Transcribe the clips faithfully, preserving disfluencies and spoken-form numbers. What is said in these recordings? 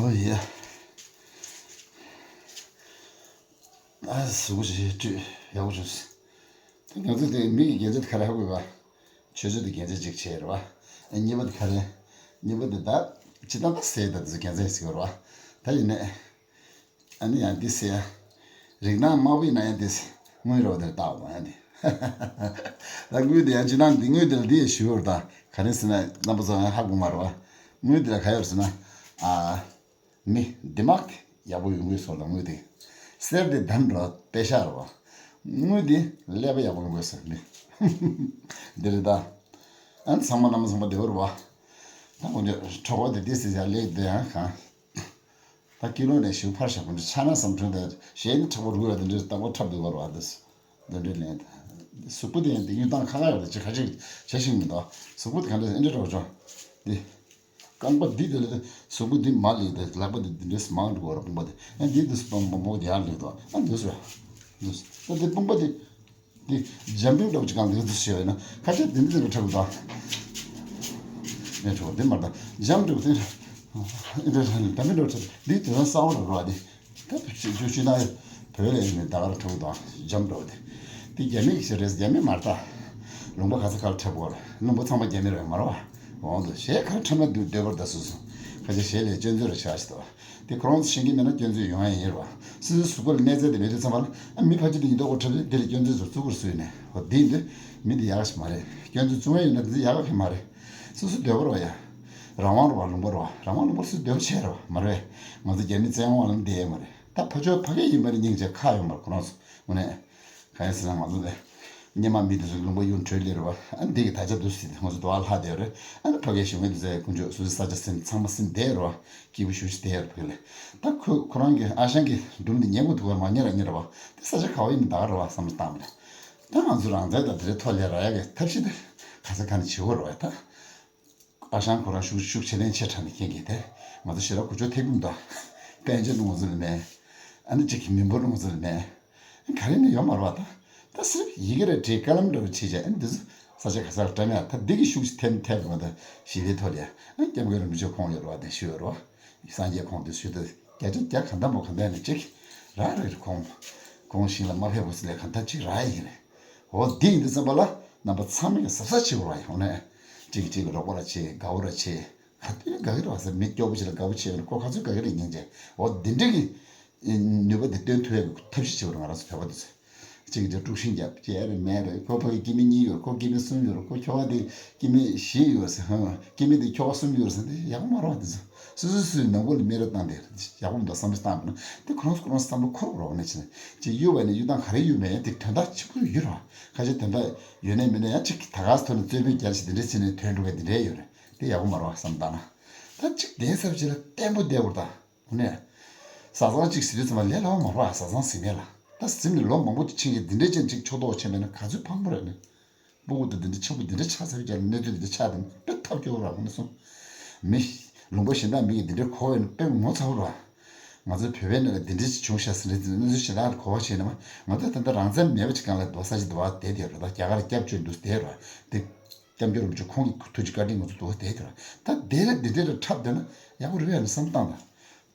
ཨོ་ཡ། ཨ་གཟུགས་པོ་ཞིག་བཀྲུས་ཡག་པོ་བྱུང་། ད་ང་ཚོ་དེ་མི་གི་རྒྱན་ཆ་དེ་ག་རེ་ཧ་གོ་བ། ཆོས་ཕྱོགས་དེ་རྒྱན་ཆ་གཅིག་བྱས་རེད་བ། ཨ་གཉིས་པ་དེ་ག་རེ། གཉིས་པ་དེ་ད་ཇི་ལྟར་ད་ཟེར་ད་དེ་ཚོ་རྒྱན་ཆ་ཡིན་ཟེར་གི་རེད་བ། ད་ཡིན་ནས། ཨ་ནི་ཡང་འདི་ཟེར་ཡ། རིགས་སྣ་དམར་པོ་ཡིན་ན་ཡང་འདི་ཟེར། དངུལ་རེད་བ་དེར་བཏགས་པ་ཡང་འདི། ད་དངུལ་དེ་ཡང་ཇི་ལྟར་འདི་དངུལ་དེ་ལ་འདི་ཡང་ཞུ་བར་ད། ག་རེ་ཟེར་ན་རྣམ་པ་ཚོ་ཡང་ཧ་གོ་མ་རེད་བ། དངུལ་དེ་ལ་ག་ཡོད་ཟེར་ན། ཨ། མི་འདི་མག་དེ་ཡག་པོ་ཡོང་གི་སོ་ལ་དངུལ་དེ། གསེར་དེ་དམ་འགྲོ་པེ་ཤ་རེད་བ། དངུལ་དེ་ཀླད་པ་ཡག་པོ་ཡོང་གི་སོ་མི། འདི་རེད་ད། ཨ་ཚང་མ་རྣམ་པ་ཚང་མ་བདེ་བོ་རེད་བ། ད་ཁོང་ཚོ་གྲོགས་པོ་དེ་དེ་ཟེར་ཡ་ལེགས་བསྡད་ཡང་གང་། ད་ཀི་ལོ་ནས་ཞིག་ཕར་བཞག་པ་འདྲ་ཆ་ན་བསམ་བྱུང་དང་གཞས་ནི་མཁྲེགས་པོ་རུ་ལ་དེ་འདྲའི་ལྟ་བ་འཁྲབ་འདུག་བར་བ་འདི། དེ་འདྲའི་ལན་གཟུགས་པོ་དེ་ཡང་དེ་གཡུ་སྟངས་ཁ་ཁ་ཡོད་ལ་ཅི་ཁ་ཅིག་བྱ་ཞིག་མི་འདུག་གཟུགས་པོ་དེ་ག་འདྲ་ཨེ་འདྲ་རོ་ཅོ། འདི། རྐང་པ་འདི་དེ་ལ་གཟུགས་པོ་འདི་མ་ལེགས་དེ་ལག་པ་འདི་འདི་འདྲས་མང་འགྲོ་བར་དཔུང་པ་དེ་ཨེ་འདི་འདི་སུ་སྤང་སྤང་པོ་དེ་ཡར་ལེགས་འདུག་ཨ་འདི་སུ་ཡ། འདི་སུ་ད་འདི་དཔུང་པ་དེ། འདི་འཇམ་པོའི་འདྲ་བོ་ཅིག་གང་འདི་འདི་ཞེས་པས་ན་ཁ་ཆེ་འདི་འདི་འདི་འདྲ་འཁྲབ་དང་། ནས་འཁྲབ་འདི་མར་དང་འཇམ་འདྲ་བོ་འདི་འདྲ་འདི་འདྲ་འདྲ་འདྲ་འདྲ་འདྲ་འདི་དེ་ཚོ་གསང་བ་ར་རོ་འདི། ད་ཕྱི་ཕྱི་ཕྱི་ནང་བོད་ལ་ཡིན་ནས་ད་ག་ར་འཁྲབ་དང་འཇམ་འདྲ་བོ་འདི། འདི་རྒྱ་མི་གི་རེད་རྒྱ་མི་མར་ད། ལུང་པ་ག་ཚ་ག་ལ་འཁྲབ་དགོས་ར་ལུང་པ་ཚང་མ་རྒྱ་མི་རེད་མ་རེད་བ། འོང་དུ་གཞས་ག་ར་འཁྲབ་ན་འདུག་འདོད་པར་ད་སུ་སུ། ཁ་ཆེ་གཞས་ལས་སྤྱོད་ཚུལ་ར་ཆགས་ཤི་ཏོ། དེ་ཁོ་རང་ཚོ་ཤེས་ཀྱི་མེད་ན་སྐྱོན་འཛུགས་ཡོང་ཡ་ཡིན་རེད་བ། སོ་སོའི་གཟུགས་པོ་ལ་གནས་ཚད་དེ་མེད་དུས་ཙམ་པ་ལ་ཨ་མི་ཕལ་ཆེར་དེ་ཡིན་མདོག་ཁ་འཁྲབ་དེ་དེ་ལ་སྐྱོན་འཛུགས་ཚོ་བཙུགས་དགོས་སུ་ཡིན་ནས་འོ་དེ་ཡིན་དུས་མི་དེ་ཡག་ག་ཞིག་མ་རེད། སྐྱོན་འཛུགས་བཙུགས་ཡ་ཡོད་ན་དེ་ཚོ་ཡག་ག་གི་མ་རེད། སོ་སོའི་འདོད་པ་རེད་བ་ཡ། རང་དབང་རེད་བ་ལུང་པ་རེད་བ་རང་དབང་ལུང་པ་སོ་སོའི་འདོད་པ་བྱས་རེད་བ་མ་རེད། ང་ཚོ་རྒྱ་མི་བཙན་དབང་ལ་བསྡད་ཡ་མ་རེད། ད་ཕ་ཕྱོགས་ཕ་གི་ཡིན་པ་ནི་སྙིང་རྗེ་ཁག་ཡོད་མ་རེད་ཁོ་རང་ཚོ་དངོས་གནས། གང་ཡིན་ཟེར་ན་ང་ཚོ་ནས། སྔོན་མ་མི་དེ་ཚོ་ལུང་པ་གཡུག་འཕྲོད་ལེ་རེད་བ། ཨ་འདི་གི་ད་ཆ་འདུག་ཟེར་ཏེ་ང་ཚོ་དུ་བ་ལྷག་བསྡད་རེད། ཨ་ནི་ཕ་གིའི་གཞུང་གི་དུ་ཚོད་ཀུན་སྤྱོད་སོ་སོའི་ས་ཆ་ཟིན་ཚང་མ་ཟིན་བསྡད་རེད་བ། སྐྱིད་པོ་ཞུ་ཞུ་བསྡད་རེད་ཕ་གི་ལ། ད་ཁོ་ཁོ་རང་གི་ཨ་ཞང་གི་སྒྲུང་འདི་ཉན་དགོས་འདུག་བ་མ་ཉན་ར་ཉན་རེད་བ། དེ་ས་ཆ་ག་བ་ཡིན་ནི་ད་ག་རེད་བ་བསམ་བློ་བཏང་མི་ལ། ད་ང་ཚོ་རང་བཙན་དང་དེ་འདྲའི་ཐོག་ལས་ར་ཡ་གི་ཐབས་ཤེས་དེ་ག་ས་ག་ནས་བྱེད་དགོས་རེད་བ་ད། ཨ་ཞང་ཁོ་རང་ཤུགས་ཤུགས་ཆེ་ལན་ཆེ་དྲགས་ནས་མཁྱེན་མཁན་དེ། ང་ཚོ་ཞེ་དྲག་གོ་ཆོད་ཐེབས་ཀྱི་མི་འདུག་དཔལ་འབྱོར་ནི་ང་ཚོ་ལ་མེད། ཨ་ནི་གཅིག་གི་མི་འབོར་ནི་ང་ཚོ་ལ་མེད། ག་རེ་ནི་ཡོད་མ་རེད་བ་ད། ད་སྲིད་ཡི་གེ་རེ་བྲིས་ཀ་ལམ་འདྲ་བོ་བྲིས་བྱས་ཨ་ནི་འདི་ཚོ་ས་ཆ་ག་ས་ལ་བཀྲམ་ཡ་ད་འདི་གི་ཤུགས་ཆེ་ཐེབས་ཐེབས་རེད་བ་ད་ཞི་བའི་ཐོག་ལ་ཡ་ཨ་ནི་སྐྱབས་མགོན་རིན་པོ་ཆེ་ཁོང་ཡོད་རེད་བ་དེ་ཞུ་ཡོད་རེད་བ། སངས་རྒྱས་ཁོང་དེ་ཞུ་ད་བརྒྱ་ཆ་བརྒྱ་ག་འདྲ་མོ་ག་འདྲ་ནི་གཅིག་ར་རེད་ཁོང་། ཁོང་ཞིང་ལ་མ་ཕེབས་པ་ཚོ་ལས་ག་འདྲ་གཅིག་ར་ཡིན་རེད། འོ་འདི་ཡིན་དུས་ཙམ་པ་ལ་རྣམ་པ་ཚང་མས་གཟབ་གཟབ་བྱེད་དགོས་ར་ཡོང་ནས། གཅིག་གིས་གཅིག་ལ་རོགས་པ་ར་བྱེད་དགའ་བོ་ར་བྱེད། ག་དུས་དགའ་གི་རེད་བ་ཟེར་མི་སྐྱོ་པོ་ཞིག་ལ་དགའ་བོ་བྱེད་ཡོང་ནས་ཁོ་ག་ཚོད་དགའ་གི་རེད་སྙིང་རྗེ། འོ་འདི་འདྲ་གི་ནུས་པ་འདི་སྟོན་ཐུབ་ཡ་གི་ཐབས་ཤེས་བྱེད་དགོས་ར་ང་རང་ཚོ་བོད་པ་འདི་ཚོས། གཅིག་གིས་དཀྲུག་ཤིང་རྒྱབ་ཀྱི་ཨེ་རེད་མེད་རེད་ཁོ་ཕ་གི་སྐྱེ་དམན་གཉིས་ཡོད་རེད་ཁོ་སྐྱེ་དམན་གསུམ་ཡོད་རེད་ཁོ་ཁྱོ་ག་འདི་སྐྱེ་དམན་བཞི་ཡོད་ཟེར་ཧང་སྐྱེ་དམན་འདི་ཁྱོ་ག་གསུམ་ཡོད་ཟེར་འདི་ཡག་པོ་མ་རེད་བ་འདི་ཚོ། སོ་སོ་སོའི་ནང་ཁུལ་ལ་མི་རེ་བཏང་སྟེ་ཡག་པོ་མི་འདུག་བསམ་བློ་བཏང་དགོས་ན་དེ་ཁོ་རང་ཚོ་ཁོ་རང་བསམ་བློ་འཁོར་དགོས་རེད་བ་ནས་ཕྱིན་ཅིག་གཡུག་པ་ནས་གཡུག་སྟངས་ག་རེ་གཡུག་མེད་ཡང་དེ་དོན་དག་ཆེན་པོ་ཡོད་རེད་བ། ཁ་ཆེ་དོན་དག་ཡོད་ནའི་མེད་ནའི་ཡང་ཅིག་ད་ག་སེ་ཐོག་ནས་རྩོད་པའི་རྒྱལ་ཞིག་འདི་འདྲའི་ཚེ་ནས་ཐོན་འགྲོ་གི་འདི་འདྲའི་ཡོད་རེད་དེ་ཡག་པོ་མ་རེད་བ་བསམ་བཏང་ན། ད་ཅིག་བདེན་ས་བྱེད་ལ་བརྟན་པོ་བསྡད་དགོས་ད། དངོས་གནས། བཟའ་ཚང་གཅིག་ཟེར་དུས་ཙམ་པ་ལས་སླ་བ་མ་རེད་བ་བཟའ་ཚང་ཟིན་མེད་ལ། ད་ཟིན་ནས་ལོ་མང་པོ་ཅིག་ཕྱིན་གྱི་འདི་འདྲའི་ཅན་ཅིག་ཕྱོགས་གཏོགས་བྱས་མེད་ན་ག་ཚོད་ཕངས་པོ་རེད་ནི། སྤུ་གུ་དང་འདི་འདྲ་ཆེན་པོ་འདི་འདྲ་ཆགས་ཚར་ཀྱང་གནས་ཚུལ་འདི་འདྲ་ཆགས་དང་དཔེ་ཐབས་སྐྱོ་བོ་རང་ངོ་ནས་སོང་། མི། ལུང་པ་གཞན་དག་མི་གིས་འདི་འདྲའི་གོ་བས་ན་དཔེ་ངོ་ཚ་བོ་རེད། ང་ཚོའི་བོད་པའི་ནང་ལ་འདི་འདྲ་ཞིག་བྱུང་ཤག་ཟེར་ནས་འདི་གནས་ཚུལ་གཞན་དག་ལ་གོ་བ་བྱས་ན་མ་ང་ཚོ་ད་ལྟ་རང་བཙན་མེད་པ་ཅིག་སྒང་ལ་རྡོ་ས་ཅིག་འདུག་བ་དེ་དེ་རེད་ད་རྒྱ་གར་སྐྱབས་བཅོལ་འདུག་དེ་རེད་དེ། སྐྱབས་མགོན་རིན་པོ་ཆེ་ཁོང་གི་ཐུགས་རྗེ་བཀའ་དྲིན་ང་ཚོ་འདུག་བ་དེ་དེ་རེད་ད་དེ་ལ་འདི་འདྲ་རེ་འཁྲབ་བསྡད་ན་ཡག་པོ་རེད་ཡ་ནི་བསམ་བཏང་ད།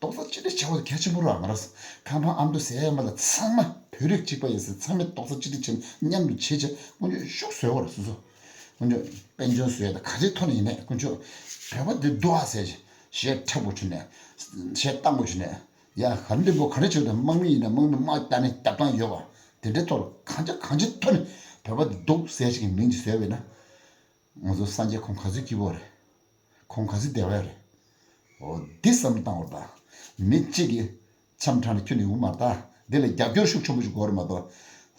རྡོག་རྩ་གཅིག་སྒྲིལ་བྱེད་དགོས་གལ་ཆེན་པོ་རེད་ང་རང་ཚོ་ཁམས་ཕང་ཨ་མདོ་ཟེར་ཡ་མ་ལ་ཚང་མ་བོད་རིགས་གཅིག་པ་ཡིན་ཟེར་ཚང་མས་རྡོག་རྩ་གཅིག་སྒྲིལ་བྱས་ནས་མཉམ་དུ་བྱེད་བྱས་ཀུན་སྤྱོད་ཤུགས་བཟོས་བར་སོ་སོ། ཀུན་སྤྱོད་དཔལ་འབྱོར་བཟོས་དང་ག་རེའི་ཐོག་ནས་ཡིན་ནས་ཀུན་སྤྱོད་བོད་པ་འདི་འདུག་ཨ་ཟེར་གཞས་འཁྲབ་དགོས་བྱུང་ནས་གཞས་བཏང་དགོས་བྱུང་ནས་ཡ་ག་འདི་པོ་ག་རེ་བྱེད་དང་དམག་མི་ཡིན་ན་དམག་མི་དམག་བཏང་ནས་རྒྱབ་སྟངས་ཡོད་པ་དེ་འདྲའི་ཐོག་ལ་གང་ཅི་གང་ཅི་ཐོག་ནས་བོད་པ་འདི་འདུག་ཟེར་ཞིག་གི་མིང་ཅིག་བཟོས་པས་ན་ང་ཚོ་སངས་རྒྱས་ཁོང་ག་ཚོད་སྐྱིད་པོ་རེད། ཁོང་ག་ཚོད་བདེ་བ་རེད། འོ་འདི་བསམ་བཏང་བར་དང་། མི་གཅིག་གིས་འཆམ་ཕྲག་ནས་ཁྱོན་ནས་ཡོང་མ་ད། འདི་ལ་རྒྱབ་སྐྱོར་ཤུགས་ཆེན་པོ་ཞིག་དགོས་རེད་མ་གཏོགས།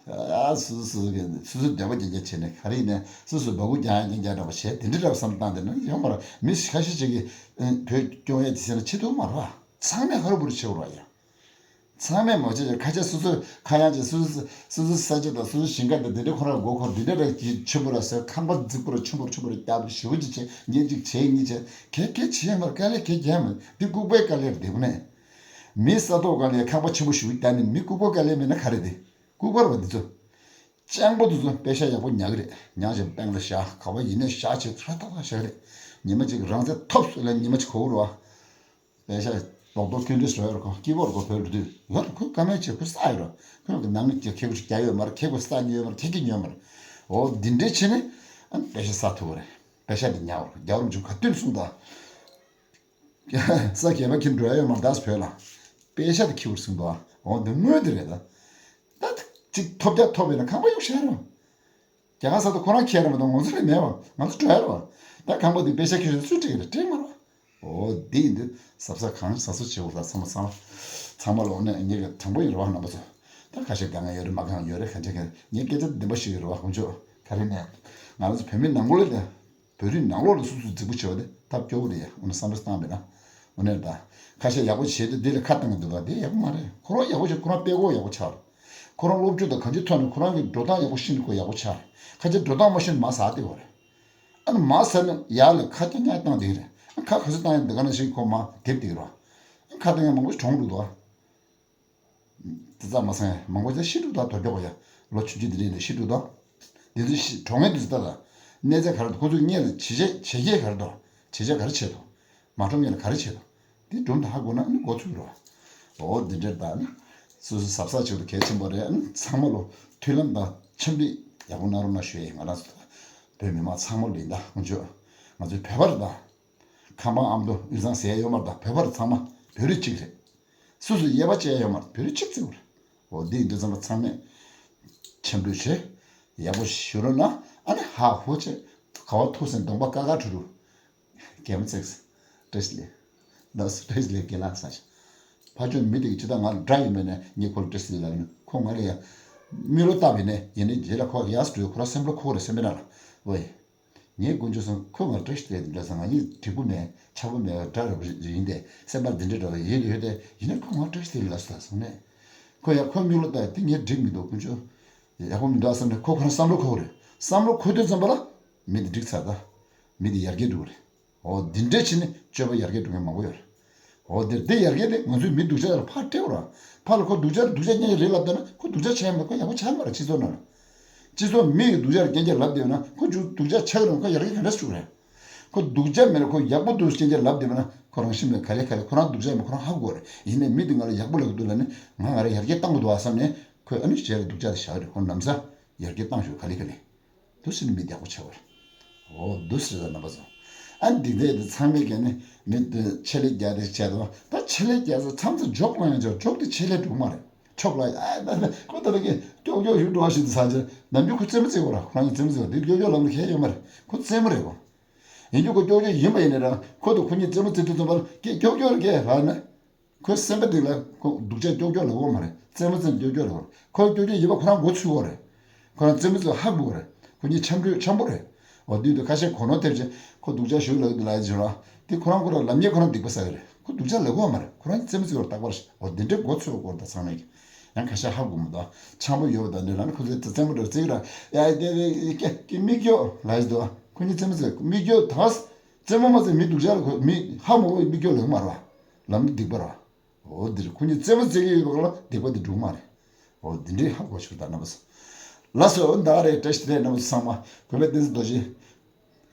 ཨ་སུ་སུ་གི་སུ་སུ་འདོད་པ་རྒྱན་རྒྱ་བྱས་ནས་ག་རེ་ཡིན་ནས་སུ་སུ་འབའ་ཁུག་རྒྱང་ཡ་རྒྱན་རྒྱ་འདྲ་པོ་བྱས་དེ་འདྲ་འདྲ་བསམ་བཏང་དེ་ན་ཡོང་མ་རེད་མི་ཁ་ཤས་ཅིག་གིས་བོད་སྐྱོང་ཡ་དེ་ཟེར་ན་ཆེ་ཐུབ་མ་རེད་བ། ཚང་མས་ཧ་རུ་བུ་རུ་བྱེད་དགོས་རེད་བ་ཡ། ཚང་མས་མ་བྱེད་ཀྱང་ཁ་ཆེ་སོ་སོའི་ཁ་གཡང་བྱེད་སོ་སོ་སོ་སོའི་ས་ཆ་དང་སོ་སོའི་ཞིང་ཁ་དང་འདི་འདྲའི་ཁོ་རང་མགོ་འཁོར་འདི་འདྲའི་ར་གི་ཆེན་པོ་ར་ཟེར་ཁང་པ་རྫིག་པོ་ར་ཆེན་པོ་ར་ཆེན་པོ་ར་བརྒྱབ་ཞེ་པོ་ཅིག་བྱེད་ཉིན་གཅིག་བྱེད་གཉིས་བྱེད་གལ་གལ་བྱེད་ཡ་མར་དཀའ་ལས་གལ་རྒྱག་མ་འདི་ལྐུགས་པའི་དཀའ་ལས་རེད་དེ་དངོས་གནས། མི་ས་ཐོག་ག་ལས་ཁང་པ་ཆེན་པོ་ཞེ་པོ་བརྒྱབ་ནས་མི་ལྐུགས་པ་དཀའ་ལས་མེད་ན་ག་རེ་དེ་ལྐུགས་པ་རེད་བ་འདི་ཚོ། སྤྱང་པོ་འདི་ཚོ་པེ་ཤ་ཡག་པོ་ཉག་གི་རེད་ཉག་བཞིན་པེང་ལ་བཞག་ག་བ་ཡིན་ནས་བཞག་བྱེད་ཚུར་ཐག་ཐག་བཞག་གི་རེད། ཉི་མ་གཅིག་རང་བཙན་ཐོབ་སོང་ལ་ཉི་མ་གཅིག་གོ་གི་རེད་བ། པེ་ཤ་ རྡོག་རྡོག་སྐྱོན་འདྲེ་བཟོ་ཡོད་རེད། ཁོ་སྐྱིད་པོ་རེད། ཁོ་བོད་ལ་འདུས་ཡོད་རེད། ཁོས་བཀའ་མོལ་བྱས། ཁོས་བསགས་ཡོད་རེད། ཁོས་ནང་གི་ཁེ་གོ་རྒྱག་ཡོད་མ་རེད། ཁེ་གོ་བསགས་ཉོས་ཡོད་མ་རེད། ཁེ་གི་ཉོས་མ་རེད། འོ་འདི་འདྲས་བྱས་ནས་ཨ་ནི་པེ་ཤ་བསགས་ཐུབ་པ་རེད། པེ་ཤ་འདི་ཉར་བ་རེད། རྒྱ་བོར་མཇུག་ག་དུས་གསུངས་དང་། ས་གས་པ་ཁྱེར་འགྲོ་ཡ་ཡོད་མ་རེད། ད་བོད་ལ་པེ་ཤ་དེ་ཁྱེར་བར་གསུངས་དང་། འོ་འདི་དངོས་དེ་རེད་ད། ད་ཅིག་ཐོབ་རྒྱ་ཐོབ་པས་ན་ཁང་པ་གཡུག་བཞག་རོགས། རྒྱ་གར་ས་ཐོག་ཁོ་རང་ཁྱེར་ར་མ་གཏོགས་ང་ཚོ་ལ་མེད་པ། ང་ཚོ་འགྲོ་ཡ་ར་བ། ད་ཁང་པ་འདི་པེ་ཤ་ཁྱེར་སོང་སུས་སྤྲད་ཀྱི་རེད། སྤྲད་མ་ར་བ། འོ་འདི་ཡིན་དུས་གཟབ་གཟབ་གང་གཟབ་གཟབ་བྱེད་དགོས། ད་ཚང་མ་ཚང་མ་ཚང་མ་ལོག་ནས་ངེད་ཀྱི་དྲང་པོ་ཡིན་ར་བ། རྣམ་པ་ཚོ་ད་ཁ་ཤས་དཀའ་ངལ་ཡོད་རེད། མ་དཀའ་ངལ་ཡོད་རེད། ག་འཇག་གི་ངས་སྐད་ཆ་བདེན་པ་ཞུ་ཡོད་ར་བ། དཀོན་མཆོག་ག་རེ་ནས་ང་རང་ཚོ་བོད་མི་ནང་ཁུལ་ལ་བོད་རིགས་ནང་ལོགས་ལ་སོ་སོ་རྫིག་པོ་བྱེད་པ་དེ་ཐབས་སྐྱོ་བོ་རེད་ཡ། འོ་ན་བསམ་བློ་བཏང་བས་ན། འོ་ནས་ད་ཁ་ཤས་ཡག་པོ་བྱེད་དུས་འདི་ལ་ཁ་བཏང་གི་འདུག་ག་འདི་ཡག་པོ་མ་རེད། ཁོ་རང་ཡག་པོ་བྱེད། ཁོ་རང་དཔེ་ཁོ་ཡག་པོ་ཆགས་རེད། ཁོ་རང་སློབ་སྦྱོང་དང་གང་ཅིའི་ཐོག་ནས་ཁོ་རང་གི་འགྲོ་སྟངས་ཡག་པོ་ཤེས་ནས་ཁོ་ཡག་པོ་ཆགས་རེད། ཁ་ཅིག་འགྲོ་སྟངས་མ་ཤེས་ན་མར་ཟག་བསྡད་ཡོད་རེད། ཨ་ནི་མར་ཟག་ནས་ཡར་ལ་ཁ་རྐྱང་རྐྱང་བཏང་བསྡད་ཀྱི་རེད། ཨ་ཁ་ག་ཚོད་བཏང་ཡོད་འདི་ག་ནང་བཞིན་ཁོ་མར་རྡེབ་བསྡད་ཀྱི་རེད། ཨ་ཁ་བཏང་ཡག་མང་པོ་ཞིག་གྲོངས་འགྲོ་འདུག་ཨ། དེ་ཙམ་མ་ཟད་མང་པོ་ཞིག་ཤི་འགྲོ་འདུག་ཨ། དོལ་རྒྱལ་བ་ཡ་ལོ་ཆུང་ཆུང་དེ་འདྲ་ནས་ཤི་འགྲོ་འདུག་ཨ། དེ་ཚོ་ཤི་གྲོངས་མཁན་དེ་ཚོ་ལྟ་ད། གནས་ཚད་ག་རེ་འདུག་ཁོ་ཚོས་སྔོན་ལ་བྱས་རྗེས་བྱས་རྗེས་ག་རེ་འདུག་བྱས་རྗེས་ག་རེ་བྱས་འདུག་མ་གྲོངས་སྔོན་ལ་ག་རེ་བྱས་འདུག་དེ་སྒྲུང་དེ་ཧ་གོ་ན་ཨ་ནི་མགོ་ཚོས་རོ། འོ་འདི་འདྲ་ད་ནི་སོ་སོ་གཟབ་གཟབ་བྱེད་དགོས་གལ་ཆེན་པོ་རེད། ཨ་ནི་ཚང་མ་ལོ་མཐུན་ལམ་དང་འཆམ་མཐུན་ཡག་པོ་གནང་རོགས་གནང་ཞུ་ཡ་ཡིན། ང་རང་ཚོ་བོད་མི་མང་ཚང་མ་ལ་ཡིན། ད་དཀོན་མཆོག་ང་ཚོའི་བོད་པ་རེད་ད། ཁམས་པ་ཨ་མདོ་དབུས་གཙང་ཟེར་ཡ་ཡོད་མ་རེད་ད། བོད་པ་རེད། ཚང་མ་བོད་རིགས་གཅིག་རེད། སུ་སུ་དབྱེ་བ་ཕྱེ་ཡ་ཡོད་མ་རེད། བོད་རིགས་གཅིག་པ་རེད། འོ་འདི་ཡིན་དུས་ཚང་མ་ཚང་མས་འཆམ་མཐུན་བྱེད། ཡག་པོ་ཞུ་རོགས་གནང་། ཨ་ནི་ཧ་ཧུ་ཆེ་ག་བ་ཐུག་སེ་གདོང་པ་དཀར་དཀར་ཁྲུ་ཁྲུ། གད་མོ་བརྩེགས། བཀྲ་ཤིས་བདེ་ལེགས། ད་བཀྲ་ཤིས་བདེ་ལེགས་རྒན་ལགས་ཟེར། ཕ་ཆོས་མི་དེ་གི་ཇི་ལྟར་ང་ལ་དགྲ་ཡིན་པས་ནས་ངས་ཁོ་ལ་བཀྲ་ཤིས་བདེ་ལེགས་ལབ་ཡིན། ཁོ་ང་ལ་ཡ་མིག་ལོག་བལྟས་པས་ནས་ཡིན་ནའི་རྗེས་ལ་ཁོ་ཡར་འགྲོ། ཁོ་རང་སེམས་ལ་འཁོར་རེད། སེམས་པའི་ནང་ལ། ཝེ། ངས་དཀོན་མཆོག་གསུམ་ཁོས་ང་ལ་བཀྲ་ཤིས་བདེ་ལེགས་འདི་འདྲ་ཟེར། ང་གཉིས་འགྲིག་པོ་མེད། འཆམ་པོ་མེད། དགྲ་རེད་པ་ཡིན་ཏེ། སེམས་པ་འདི་འདྲ་འདྲ་བ་ཡིན་ཡོད་དེ། ཡིན་ནའི་ཁོས་ང་ལ་བཀྲ་ཤིས་བདེ་ལེགས་ལབ་སོང་ད་སོང་ནས། ཁོ་ཡ་ཁོའི་མིག་ལོག་བལྟས་དེ་ངས་འགྲིག་མི་འདུག་དཀོན་མཆོག་ཡག་པོ་མི་འདུག་ཨ་བསམ་ནས་ཁོ་ཁོ་རང་བསམ་བློ་འཁོར་རེད། བསམ་བློ་འཁོར་དུས་ཙམ་པ་ལ་མི་དེ་འགྲིག་ཚར། ད་མི་དེ་ཡར་རྒྱས་འགྲོ་གི་རེད། འོ་འདི་འདྲས་བྱས་ནས་སྤྱོད་པ་ཡར་རྒྱས་འགྲོ་མཁན་མང་པོ་ཡོད་རེད། འོ་འདིར་འདི་ཡར་རྒྱས་དེ་ང་ཚོའི་མི་སྡུག་ཅག་ལ་ཕར་སྤྲད་རོགས། ཕར་ལ་ཁོ་སྡུག་ཅག་སྡུག་ཅག་རྐྱང་རྐྱང་རེད་ལབ་བསྡད་ན་ཁོ་སྡུག་ཅག་ཆགས་ཡོད་མ་རེད། ཁོ་ཡག་པོ་ཆགས་ཡོད་མ་རེད། སྤྱི་ཚོགས་ནང་ལ། སྤྱི་ཚོགས་མི་ཡི་སྡུག་ཅག་རྐྱང་རྐྱང་ལབ་བསྡད་ཡོད་ན་ཁོ་ཅུང་སྡུག་ཅག་ཆགས་ཀྱི་རེད། ཁོ་ཡར་རྒྱས་ག་འདྲ་བྱུང་རེད། ཁོ་སྡུག་ཅག་མེད་ན་ཁོ་ཡག་པོ་འདུག་རྐྱང་རྐྱང་ལབ་བསྡད་ཡོད་ན་ཁོ་རང་ཤི་མེད་ག་ལེ་ག་ལེ། ཁོ་རང་སྡུག་ཅག་མེད་ཁོ་རང་ཧ་གོ་རེད། ཡིན་ནའི་མི་འདི་ང་ལ་ཡག་པོ་ལབ་ཀྱི་འདུག་ལབ་ནས་ང་ང་རང་ཡར་རྒྱས་གཏང་དགོས་འདུག་ཨ་བསམ་ནས་ཁོས་ཨ་ནི་གཞན་ལ་སྡུག་ཅག་དེ་བཞག་གི་རེད། ཁོ་ནམ་ས་ཡར་རྒྱས་གཏང་ཤོག་ག་ལེ་ག་ལེ། འདུག་སེ་ནི་མི་བདེ་པོ་ཆགས་པ་རེད། འོ་འདུག་སེ་ད་རྣམ་པ་ཚོ། ཨ་འདི་འདྲས་དེ་ཚང་མས་ཀྱང་ནི་མི་འདི་ཆེད་ལས་རྒྱག་དེ་བྱས་དོ། ད་ཆེད་ལས་རྒྱག་ས་མཚམས་མཚམས་ཇོག་ལ་ཡང་ཇོག་ཇོག་དེ་ཆེད་ལས་འགྲོ་གི་མ་རེད། ཆོག་ལ་ཨ་ད་ད་ཁོ་ད་ད་གི་ཀྱོག་ཀྱོག་ཞུ་འགྲོ་བ་ཞིག་ད་ཟ་ཅེ་ནམ་རྒྱུན་ཁོ་རྩེད་མོ་རྩེ་གོ་ར། ཁོ་རང་གི་རྩེད་མོ་རྩེ་བ་འདི་ཀྱོག་ཀྱོག་ལམ་ལ་ཁྱད་ཡོད་མ་རེད། ཁོ་རྩེད་མོ་རེད་གོ། ཡིན་རྒྱུ་ཁོ་ཀྱོག་ཀྱོག་ཡིན་པ་ཡིན་ན་ར་ཁོ་ད་ཁོ་གཉིས་རྩེད་མོ་རྩེ་དུས་ཙམ་པར་ཀྱེ་ཀྱོག་ཀྱོག་རེད་ཀྱེ་ལ་ན། ཁོའི་སེམས་པ་འདི་ལ་ཁོ་སྡུག་ཅག་ཀྱོག་ཀྱོག་ལབ་ཀྱི་ཡོད་མ་རེད། རྩེད་མོ་རྩེ་ཀྱོག་ཀྱོག་ལབ་ཀྱི་ཡོད་རེད། ཁོ་ཀྱོག་ཀྱོག་ཡིན་པ་ཁོ་རང་མགོ་ཚོས་ཀྱི་ཡོད་རེད། ཁོ་རང་རྩེད་མོ་རྩེ་ཧ་གོ་གི་རེད། ཁོ་གཉིས་འཆམ་འགྲོས་འཆམ་པོ་རེད། འོ་དུས་དུ་ཁ་ཤས་གོ་ནོར་ཐེབས་ཆེ་ཁོ་སྡུག་ཅག་ཞུགས་ལབ་ཀྱི་འདུག་ལབ་ཀྱི་བྱུང་ར། དེ་ཁོ་རང་ཁོ་རང་ལབ་མཁན་ཁོ་རང་སྡིག་པ་བསགས་ཀྱི་རེད། ཁོ་སྡུག་ཅག་ལབ་ཀྱི་ཡོད་མ་རེད། ཁོ་རང་རྩེད་མོ་རྩེ་བར་རྟག་པར་འོ་དེ་འདྲའི་མགོ་ཚོས་ཀྱི་ཡོད་རེད། ད་ཚང་མས་ཀྱི་ཡང་ཁ་ཤས་ཧ་གོ་མི་འདུག་འཆམ་པོ་ཡོད་པ་དང་འདྲ་ལབ་ན་ཁོ་ཚོས་རྩེད་མོ་འདྲ་རྩེ་གི་ར། ཡ་ཡ་ཡ་ཡ་ཀྱེ་ཀྱེ་མིག་ཀྱོག་ལབ་ཀྱི་འདུག་ཁོ་གཉིས་རྩེད་མོ་རྩེ་མིག་ཀྱོག་ད་རྩེད་མོ་མ་རྩེ་མི་སྡུག་ཅག་ལ་ཁོ་མི་ཧ་མ་གོ་བའི་མིག་ཀྱོག་ལབ་ཀྱི་མ་རེད་བ། ལབ་ན་སྡིག་པ་རེད་བ། འོ་འདིར་ཁོ་གཉིས་རྩེད་མོ་རྩེ་གི་ཡོད་པ་ལ་སྡིག་པ་འདི་འགྲུབ་མ་རེད། འོ་འདི་འདྲའི་ཧ་གོ་ཆོག་ད་རྣམ་པ་ཚོ། ལགས་སོ། འོ་ད་ག་རེད། བཀྲ་ཤིས་བདེ་ལེགས་རྣམ་པ་ཚོ་ཚང་མ། གུས་པ་བསྟན་འཛིན་རྡོ་རྗེ།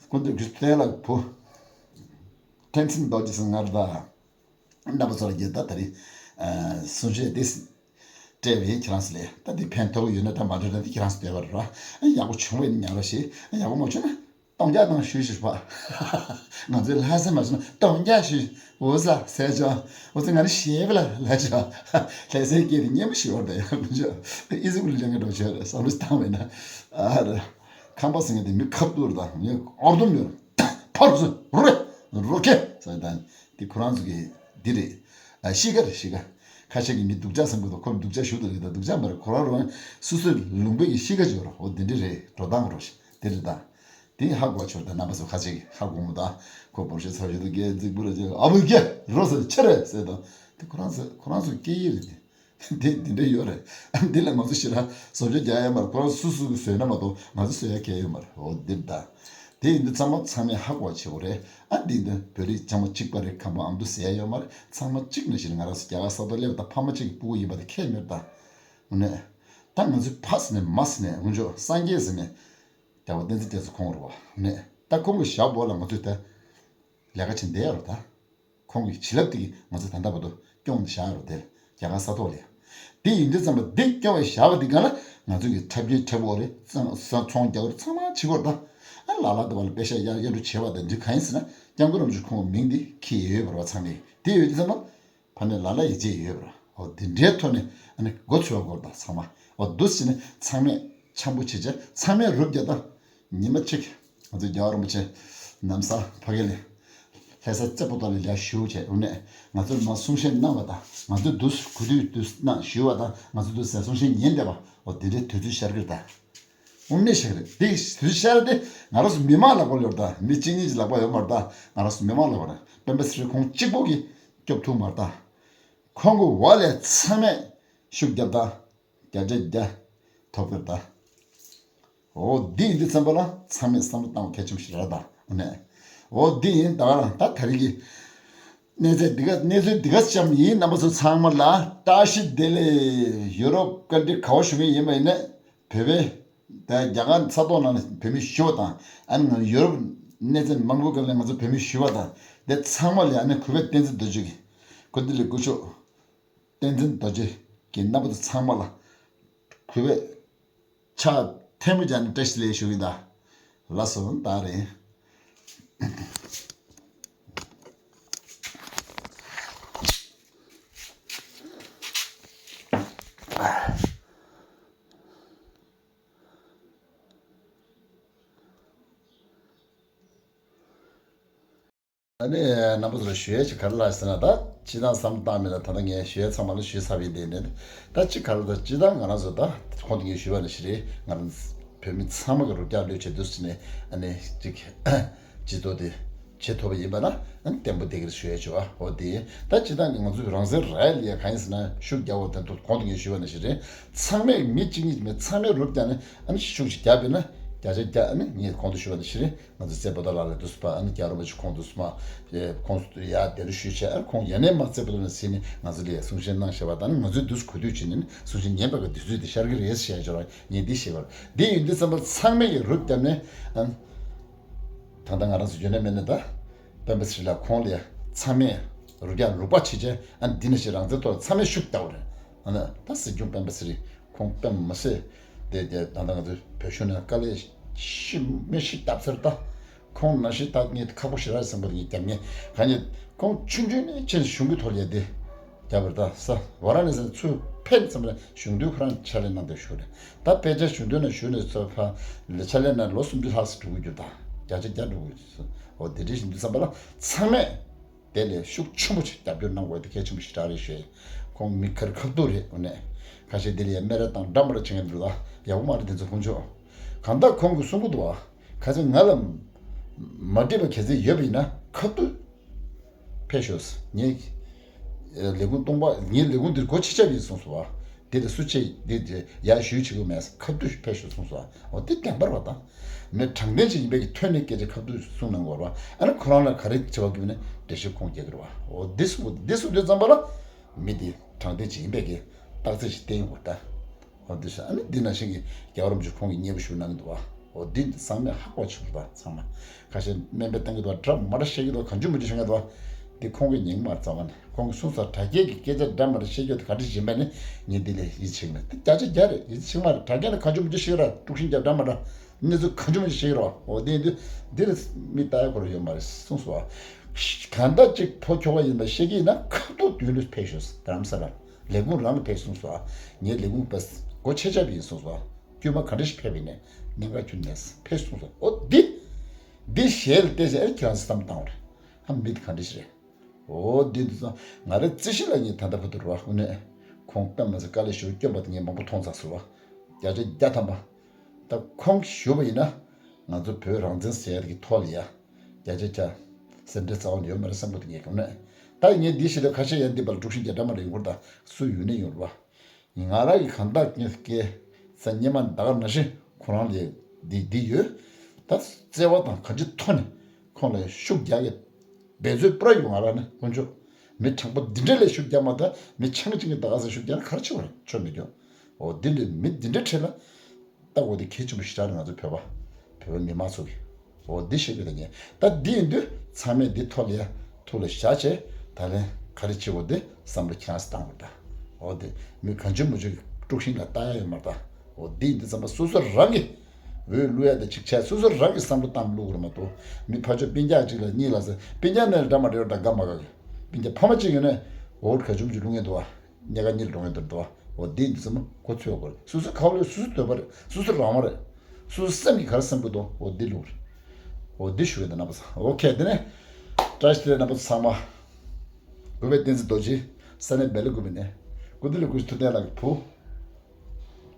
སྐུ་མདུན་གྱི་བསྟན་ལ་བུ། བསྟན་འཛིན་རྡོ་རྗེ་ཟེར་ང་རེད་ད། རྣམ་པ་ཚོ་ལ་རྒྱུ་ད་ད་རེས། གསུང་ཆོས་འདི་སྤྲད་པའི་ཁྱེད་རང་ཚོ་ལས་ད་འདི་ཕན་ཐོགས་ཡོད་ན་འདྲ་མ་འདྲ་འདྲ་འདི་ཁྱེད་རང་ཚོ་སྤྲད་པ་རེད་ར། ཡག་པོ་བྱུང་བས་ཉར་རོགས་ཞེས། ཡག་པོ་མ་བྱུང་ན། སྟོང་རྒྱག་གནང་ཞུ་ཞུ་བ། ང་ཚོའི་ལྷ་ས་མ་སོང་ན་སྟོང་རྒྱག་ཞུ། འོ་ས་ཟས་ཅོ། འོ་ས་ང་ནི་ཞེས་པ་ལ་ལ་ཅོ། ལྷ་སའི་སྐད་དེ་སྙན་པོ་ཞིག་ཡོད་རེད་ཡ། ཨི་ཟི་ཀུ་ལི་ལེན་གི་འགྲོ་ཆོད་རེད་བསམ་བློ་བཏང་བས་ན། ཨ་རེ། ཁམས་པ་ཟེར་མཁན་དེ་མི་ཁ་སྤུ་རེད་ད། ངས་ཨོར་དུམ་ཡོད་རེད། ཕར་ཚུར་རེད། རོ་ཁེ་ཟེར་ད། དེ་ཁོ་རང་ཚོ་གི་འདི་རེད། ཨ་གཤིས་ཀ་རེད་གཤིས་ཀ། ཁ་ཤས་ཀྱིས་མི་སྡུག་ཅག་བསམ་གི་འདུག་ཁོ་སྡུག་ཅག་ཞུ་འདུག་རེད་ད། སྡུག་ཅག་མ་རེད། ཁོ་རང་རང་སོ་སོའི་ལུང་པའི་གི་གཤིས་ཀ་ཅིག་ཡོད་རེད། འོ་འདི་འདྲ་རེད། འགྲོ་སྟངས་རོ་ཞིག་འདི་རེད་ད། དེ་ཧ་གོ་ཆོག་ད་རྣམ་པ་ཚོ་ཁ་ཅིག་ཧ་གོ་མོ་ད། ཁོ་བོར་ཤེས་ཚར་ཞིག་ཏུ་སྐད་རྫིག་པོ་རེ་ཅིག་ཨ་བུ་སྐད་རོ་ཟེར་ཆེ་རེད་ཟེར་ད། དེ་ཁོ་རང་ཚོ་ཁོ་རང་ཚོ་སྐད་ཡིག་རེད་དེ། དེ་འདི་འདྲ་ཡོད་རེད། འདི་ལ་ང་ཚོ་ཞེ་དྲག་བཟོ་བཅོས་རྒྱག་ཡ་མ་རེད། ཁོ་རང་སུ་སུ་གི་བཟོས་ན་མ་གཏོགས་ང་ཚོ་བཟོ་ཡ་གལ་ཡོད་མ་རེད། འོ་འདི་རེད་ད། དེ་ཡིན་དུས་ཚང་མ་ཚང་མས་ཧ་གོ་བ་བྱེད་དགོས་རེད། ཨ་འདི་འདི་བོད་རིགས་ཚང་མ་གཅིག་པ་རེད། ཁམས་པ་ཨ་མདོ་ཟེར་ཡ་ཡོད་མ་རེད། ཚང་མ་གཅིག་ནང་བཞིན་ང་རང་ཚོ་རྒྱ་གར་ས་ཐོག་སླེབས་ད་ཕ་མ་གཅིག་གི་སྤུ་གུ་ཡིན་པ་དེ་ཁྱད་མེད་ད། དངོས་གནས། ད་ང་ཚོའི་ཕ་ཟེར་ནས་མ་ཟེར་ནས་དཀོན་མཆོག་སངས་རྒྱས་ཟེར་ནས་རྒྱལ་བ་བསྟན་འཛིན་རྒྱ་མཚོ་ཁོང་རེད་བ། དངོས་གནས་ད་ཁོང་གི་ཞབས་འོག་ལ་ང་ཚོས་ད་ལས་ཀ་བྱེད་བསྡད་ཡ་རེད་ད། ཁོང་གི་བྱིན་རླབས་དེ་གིས་ང་ཚོ་ད་ལྟ་བར་དུ་སྐྱོང་ནས་བཞག་ཡོད་རེད་དེ། རྒྱ་གར་ས་ཐོག་ལ་ཡ། དེ་ཡིན་དུས་ཙམ་པ་འདི་སྐྱོང་བའི་བཞག་པ་འདི་ག་ལ་ང་ཚོ་གི་འཁྲབ་ཁྱེར་འཁྲབ་འོ་རེད། ཚོང་རྒྱག་འོ་རེད། ཚང་མ་བྱེད་ཀྱི་ཡོད་རེད་ད། ཨ་ལ་ལ་དེ་བ་ལ་པེ་ཤ་གཡར་གཡར་འགྲོ་བྱེད་པ་དང་འདི་གང་ཡིན་ཟེར་ན། སྐྱབས་མགོན་རིན་པོ་ཆེ་ཁོང་གི་མིང་འདི་འཁྱེར་ཡོད་པ་རེད་བ། ཚང་མས་དེ་ཡོད་དུས་ཙམ་པ། ཕ་ནས་ལ་ལ་ཡིད་ཆེས་ཡོད་པ་རེད། འོ་དེ་འདྲའི་ཐོག་ནས་ཨ་ནི་མགོ་ཚོས་པ་སྐོར་དང་ཚང་མ། འོ་འདུག་སེ་བྱས་ནས་ཚང་མས་འཆམ་པོ་བྱེད་བྱས། ཚང་མས་རུབ་རྒྱག་དང་། ཉི་མ་གཅིག་ང་ཚོ་རྒྱལ་བ་རིན་པོ་ཆེ་ནམ་སང་ཕ་གི་ལ་ལྷ་ས་རྩེ་པོ་ཏ་ལ་ལ་བཞུགས་བྱས། འོ་ནས་ང་ཚོར་མར་གསུང་བཤད་གནང་བ་དང་། ང་ཚོ་འདུག་གུས་འདུད་འདུག་གནང་ཞུས་པ་དང་། ང་ཚོ་འདུག་སེ་གསུང་བཤད་ཉན་བསྡད་པ། འོ་དེ་འདྲའི་དུས་ཚོད་ཤར་གི་རེད་ད། དངོས་གནས་ཤར་གི་རེད། དེ་དུས་ཚོད་ཤར་དེ་ང་རང་ཚོ་མི་མང་ལག་པ་ལ་ཡོད་རེད་ད། མི་གཅིག་གཉིས་ཀྱི་ལག་པ་ཡོད་མ་རེད་ད། ང་རང་ཚོ་མི་མང་ལག་པ་རེད། སྤེན་པ་ཚེ་རིང་ཁོང་གཅིག་པོ་གིས་སྐྱོབ་ཐུབ་མ་རེད་ད། ཁོང་གི་འོག་ལ་ཚང་མས་ཤུགས་རྒྱབ་དང་། བརྒྱ་ཆ་བརྒྱ་ཐོབ་ཀྱི་རེད་ད། འོ་འདི་ཡིན་དུས་ཙམ་པ་ལ་ཚང་མས་བསམ་བློ་བཏང་བ་གལ་ཆེན་པོ་ཞིག་རེད་ད། འོ་ནས། འོ་འདི་ཡིན་ད་ག་རང་ད་ད་རེས་ཀྱི་གནས་ཚད་འདི་ག་གནས་ཚུལ་འདི་ག་ཙམ་ཡིན། རྣམ་པ་ཚོ་ཚང་མ་ལ་བཀྲ་ཤིས་བདེ་ལེགས། ཡུ་རོབ་ཀན་ཊི་ག་བ་བཞུགས་མཁན་ཡིན་པ་ཡིན་ན། བོད་པའི་ད་རྒྱ་གར་ས་ཐོག་ནང་ནས་བོད་མི་བཞུགས་པ་དང་། ཨ་ནི་ང་ཡུ་རོབ་གནས་ཚད་མང་པོའི་སྒང་ལ་ང་ཚོ་བོད་མི་བཞུགས་པ་དང་། དེ་ཚང་མ་ལ་ཨ་ནི་གུས་པས་བསྟན་འཛིན་རྡོ་རྗེ་གི་གུས་འདུད་ལས་སྐུ་ཞབས་བསྟན་འཛིན་རྡོ་རྗེ་གི་རྣམ་པ་ཚོ་ཚང་མ་ལ་གུས་པས་ཕྱག་ཐལ་མོ་སྦྱར་ནས་བཀྲ་ཤིས་བདེ་ལེགས་ཞུ་གི་ཡིན་ད། ལགས་སོ། ད་རེད། ཨ་ནི་རྣམ་པ་ཚོར་ཞུ་ཡས་ཅིག་ག་རེ་ལབ་ཟེར་ན། ད་སྤྱིར་བཏང་བསམ་བློ་བཏང་མེད་ལ། ད་ལྟ་ངས་ཞུ་ཡས་ཚང་མ་ལ་ཞུས་ཚར་བ་ཡིན། དེ་ནས་ད་ཅིག་ག་རེ། ད་སྤྱིར་བཏང་ང་རང་ཚོ་ད་ཁོང་དེ་ངས་ཞུས་པ་ནང་བཞིན་རེད། ང་རང་བོད་མི་ཚང་མ་གི་རུབ་རྒྱག་བློས་བྱས་འདུག་ཟེར་ནས། ཨ་ནི་ཅིག་སྤྱི་ཚོགས་དེ་བྱེད་ཐུབ་པ་ཡིན་པ་ན། ཨ་ནི་བརྟན་པོ་བསྡད་ཀྱི་རེད་ཞུ་ཡས་བྱུང་བ། འོ་དེ་ད་སྤྱིར་བཏང་གི་ང་ཚོའི་རང་བཙན་རག་ཡས་ལ་ཡ་གང་ཡིན་ཟེར་ན། ཤུགས་རྒྱག་འོ་དེ་ཁོང་དེ་ངས་ཞུས་པ་ནང་བཞིན་རེད། ཚང་མས་མི་གཅིག་གཉིས་མེད། ཚང་མས་རུབ་རྒྱག་ནས་ཨ་ནི་ཤུགས་ཤིག་རྒྱག་པས་ན་བརྒྱ་ཆ་བརྒྱ། ཨ་ནི་ངས་གོང་དུ་ཞུས་པ་ནང་བཞིན་རེད། ང་ཚོ་རྩེ་པོ་ཏ་ལ་ལ་འདུག་སེ་ཕར། ཨ་ནི་རྒྱལ་བ་རིན་པོ་ཆེ་ཁོང་འདུག་སེ་མར། ཨེ། ཁོང་ཚོ་ཡར་གདན་དྲངས་ཞུས་བྱས། ཨ་ནི་ཁོང་ཡ་ནས་མར་རྩེ་པོ་ཏ་ལ་ནས་གཟིགས་ནས་ང་ཚོ་ལ་ཡ་གསུང་བཤད་གནང་བཞག་པ་དང་། ཨ་ནི་ང་ཚོས་འདུག་སེ་གུས་འདུད་བྱས་ནས་གསུང་བཤད་ཉན་པ་གི་དུས་ཚོད་དེ་ཤར་གི་རེད་ཟེར་བྱས་ཅིག་ངས་འདི་བཤད་པ་རེད། འདི་ཡིན་དུས་ཙམ་པ་ཚང་མས་ཀྱི་རུབ་བརྒྱབ་ནས། ཨ་ནི་ད་ལྟ་ང་རང་ཚོ་ཡོད་ན་མེད་ན་ད་སྤེན་པ་ཚེ་རིང་ལགས་ཁོང་ལ་ཡ་ཚང་མས་རུབ་རྒྱག་རུབ་པ་བྱེད་བྱས། ཨ་ནི་འདི་ནང་བཞིན་རང་བཙན་ཐོག་ཚང་མས་ཤུགས་རྒྱག་པ་རེད། ཨ་ནི་ད་སྲིད་སྐྱོང་སྤེན་པ་ཚེ་རིང་ཁོང་དཔེ་མི་སྲིད་དེ། དེ་ད་ལྟ་ང་ཚོའི་བོད་གཞུང་ནས་དཀའ་ལས་ཤི་མི་ཤི་བརྒྱབ་ཚར་ད། ཁོང་ནང་བཞིན་ད་ངས་ཁག་པོ་ཞེ་དྲག་བསམ་པ་ངས་རྒྱབ་ངེས་ག་ནས། ཁོང་ཆུང་ཆུང་ནས་ཕྱིན་གཞུང་གི་ཐོག་ལ་དེ་རྒྱབ་པ་རེད་ད། ས་ཝ་ར་ཎ་སི་ཚུར་ཕེབས་ཙམ་ལ་གཞུང་དོན་ཁོ་རང་ཕྱག་ལས་གནང་བསྡད་བཞུགས་རེད། ད་ཕལ་ཆེར་གཞུང་དོན་ནང་བཞུགས་ནས་ཚུར་ཕར་ལ་ཕྱག་ལས་གནང་ལོ་སུམ་ཅུ་ལྷག་ཙམ་འགྲོ་གི་འགྱུར་ད། བརྒྱ་ཆ་བརྒྱ་འགྲོ་གི་འགྱུར། འོ་དེ་འདྲ་ཞིག་འདུག་བསམ་པ་ལ་ཚང་མས། དེ་ལས་ཤུགས་ཆེན་པོ་ཞིག་རྒྱབ་སྐྱོར་གནང་དགོས་དེ་གལ་ཆེན་པོ་ཞིག་རེད་ཞུ། ཁོང་མི་ཁར་ཁ་ཐུག་རེད། འོ་ནས་ཁ་ཤས་དེ་ལ་ཡ་སྨད་ར་བཏང་འདྲ་མི་འདྲ་བྱེད་མཁན་འདུག་ལ། ཡག་པོ་མ་རེད་དེ་ཚོ་ཁོང་ཚོ། གང་ལྟར་ཁོང་གིས་གསུང་གི་འདུག་བ། གལ་སྲིད་ང་ལ་མ་འགྲིག་པ་གལ་སྲིད་ཡོད་པ་ཡིན་ན་ཁ་ཐུག་ཕེབས་ཤོག་ངས་ལས་ཁུངས་སྟོང་པ། ངའི་ལས་ཁུངས་འདིར་སྒོ་ཕྱེ་བྱས་ཡིན་གསུངས་སོང་བ། དེ་ལ་སུ་ཆེ་དེ་དེ་ཡར་ཞུ་བྱེད་དགོས་མེད། ཁ་ཐུག་ཕེབས་ཤོག་གསུངས་སོང་བ། འོ་དེ་བདེན་པ་རེད་བ་དང་། མི་དྲང་བདེན་ཅིག་ཡིན་པའི་གི་ཐོག་ནས་སྐད་ཆ་ཁ་ཐུག་གསུང་གནང་དགོས་རེད་བ། ཨ་ནི་ཁོ་རང་ལ་ག་རེ་དྲི་བ་བརྒྱབ་ན་འགྲེལ་བཤད་ཁོང་རྒྱག་གི་རེད་བ། འོ་འདི་གསུང་འདི་གསུང་དུས་ཙམ་པ་ལ་མི་འདི་དྲང་བདེན་ཅིག་ཡིན་པའི་གི་རྟགས་མཚན་ཞིག་བསྟན་ཡོང་གི་རེད་ད། འོ་འདི་ཤ་ཨ་ནི་འདི་ནང་བཞིན་གི་རྒྱལ་བ་རིན་པོ་ཆེ་ཁོང་གི་སྙན་པོ་ཞུ་གནང་གི་འདུག་བ། འོ་འདི་འདི་ཚང་མས་ཧ་གོ་ཆོག་གི་རེད་བ། ཚང་མ་ཁ་ཤས་དམན་པའི་བཏང་གི་འདུག་བ། འདྲ་མ་འདྲ་བཤད་ཀྱི་འདུག་བ། གང་བྱུང་མང་བྱུང་བཤད་ཀྱི་འདུག་བ། འདི་ཁོང་གི་ཉིན་མ་རྩ་བ་ནས་ཁོང་གི་གསུང་ས་དྲ་རྒྱའི་གི་སྐད་ཆ་འདྲ་མ་འདྲ་བཤད་རྒྱུ་དེ་ག་འདྲ་ཡིན་པ་ནི་ངས་འདི་ལས་ཡིད་ཆེས་མེད། འདི་བརྒྱ་ཆ་བརྒྱ་རེད། ཡིད་ཆེས་མ་རེད། དྲ་རྒྱ་ནས་གང་བྱུང་མང་བྱུང་བཤད་ར། དཀྲུག་ཤིང་རྒྱབ་འདྲ་མ་འདྲ། གནས་ཚུལ་གང་བྱུང་མང་བྱུང་བཤད་རོགས། འོ་དེ་ཡིན་དུས་འདི་ལ་མི་ལྟ་ཡ་ཁོ་རང་ཡོད་མ་རེད་གསུངས་སོ། གང་ལྟར་ཅིག་ཕོ་ཁྱོ་ག་ཡིན་པ་བཤད་ཀྱི་ཡིན་ན་ཁ་ཐུག་མདུན་ལ་ཕེབས་ཤོག་རྡ་རམ་ས་ལར་ལས་ཁུངས་རང་ལ་ཕེབས་གསུངས་སོ། ངའི་ལས་ཁུངས་པས་སྒོ་ཕྱེ་བྱས་པ་ཡིན་གསུངས་སོ། དཀྱུས་མ་ག་འདྲ་ཞིག་ཕེབས་པ་ཡིན་ནའི་གནད་འགག་ཁྱོན་ནས་ཕེབས་གསུངས་སོ། འོ་འདི་འདི་ཞལ་ལ་བལྟས་ཚེ་ཨེ་ཁྱོད་རང་བསམ་བཏང་བ་རེད། ཧ་མི་དེ་ག་འདྲ་ཞིག་རེད། འོ་འདི་འདི་ཚོ་ང་རང་རྩིས་གཞི་ལ་ངས་ད་ལྟ་བར་དུ་རེད་བ། དངོས་གནས་ཁོང་དཔེ་མ་སྲིད་དཀའ་ལས་ཞེ་པོ་བསྐྱོན་པ་དེ་ངས་མང་པོ་མཐོང་ཚར་སོང་བ། བརྒྱ་ཆ་བརྒྱ་ཐམ་པ། ད་ཁོང་ཞུ་བ་ཡིན་ན་ང་ཚོ་བོད་རང་བཙན་ཟེར་ཡ་དེ་གི་ཐོག་ལ་ཡ་བརྒྱ་ཆ་བརྒྱ་སེམས་ཁྲལ་རྩ་བ་ནས་ཡོད་མ་རེད་བསམ་གི་འདུག་ངས་གོ་ནས། ད་ངས་འདི་བཤད་དུས་ཁ་ཤས་ཡ་འདི་པར་དཀྲུག་ཤིང་རྒྱག་འདྲ་མ་རེད་ཡོང་གི་རེད། ད་སུ་ཡོད་ནས་ཡོང་རེད་བ། ང་རང་གི་གང་ལྟར་ངས་སྐད་ས་སྙན་མ་ད་ག་ནང་བཞིན་ཁོ་རང་ལས་འདི་འདི་ཡོད། ད་བརྩེ་བ་དང་གང་ཅིའི་ཐོག་ནས་ཁོང་ལ་ཤུགས་རྒྱག་གི་འབད་རྩོལ་པུ་ར་ཡོང་ང་རང་ནས་དཀོན་མཆོག་མི་དྲང་པོ་འདི་འདྲ་ལ་ཤུགས་རྒྱག་མ་ཐག་མི་ཆང་ཅིག་གི་ད་ག་ས་ཤུགས་རྒྱག་ན་ག་རེ་བྱེད་པ་རེད། ཆོ་མི་སྐྱོ། འོ་འདི་འདྲའི་མི་འདི་འདྲའི་གྲས་ལ་ལྟ་དགོས་དེ་གལ་ཆེན་པོ་ཞིག་ཆགས་རེད། ང་ཚོ་བོད་པ་བོད་པ་མི་མང་ཚོ་གི། འོ་འདི་ཤེས་དགོས་ད་ངས། ད་འདི་ཡིན་དུས་ཚང་མས་འདི་ཐོག་ལ་ཡ་ཐུགས་ལ་བཞག་བྱས། ད་ལན་ག་རེ་བྱེད་དགོས་དེ་བསམ་བློ་ཁྱེད་རང་ཚོ་བཏང་དགོས་ད། འོ་དེ་མི་གང་བྱུང་མང་བྱུང་གི་དཀྲུག་ཤིང་ལ་ལྟ་ཡ་ཡོད་མ་རེད་ད། འོ་དེ་ཡིན་དུས་ཙམ་པ་སོ་སོ་རང་གི་འོས་བླུག་ཡ་དེ་ཅིག་བྱས། སོ་སོ་རང་གི་བསམ་བློ་བཏང་བླུག་དགོས་རེད་མ་གཏོགས། མི་ཕར་ཕྱོགས་སྤུན་ཀྱག་གཅིག་ལ་གཉིས་ལ་ཟེར། སྤུན་ཀྱག་ནས་འདྲ་མ་འདྲ་ཡོད་ད་དགའ་མ་དགའ་གི། སྤུན་ཀྱག་ཕ་མ་གཅིག་ཡིན་ན་འོ་གང་བྱུང་མང་བྱུང་བླུག་མཁན་འདུག་བ། ཉེ་དགའ་གཉིས་ལ་འགྲོ་མཁན་འདུག་འདུག་བ། འོ་དེ་ཡིན་དུས་ཙམ་པ་ཁོ་ཚོས་དགོས་རེད། སོ་སོ་ཁ་ལོ་སོ་སོ་འདོད་པ་རེད། སོ་སོ་རང་དབང་རེད། སོ་སོ་སེམས་ཀྱིས་ག་རེ་བསམ་གྱི་འདུག་འོ་འདི་ལུགས་རེད། འོ་འདི་ཞུ་གི་འདུག་རྣམ་པ་ཚོ། ཨོ་ཁེ། དེ་ནས་བཀྲ་ཤིས་བདེ་ལེགས་རྣམ་པ་ཚོ་ཚང་མ། གུས་པས་བསྟན་འཛིན་རྡོ་རྗེ། ས་གནས་སྦེལ་ཀོབ་ནས། ཀུན་བདེ་ལ་ཀུ་ཤུ་ཐུབ་བསྟན་ལགས་ཀྱི་བུ།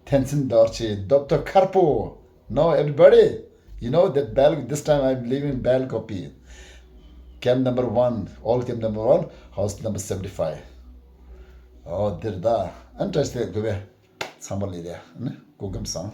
ཐན་ཚིན་རྡོ་རྗེ། ཌོག་ཊར་མཁར་པོ། Now everybody, you know that Belk, this time I'm leaving Belkop. Camp number one, old camp number one, house number seventy five. ཨོ་འདིར་ད། ཨན་བཀྲ་ཤིས་བདེ་ལེགས། གུས་པས་ཚང་མ་ལ་ཡ་ནི་སྐུ་ཁམས་བཟང་།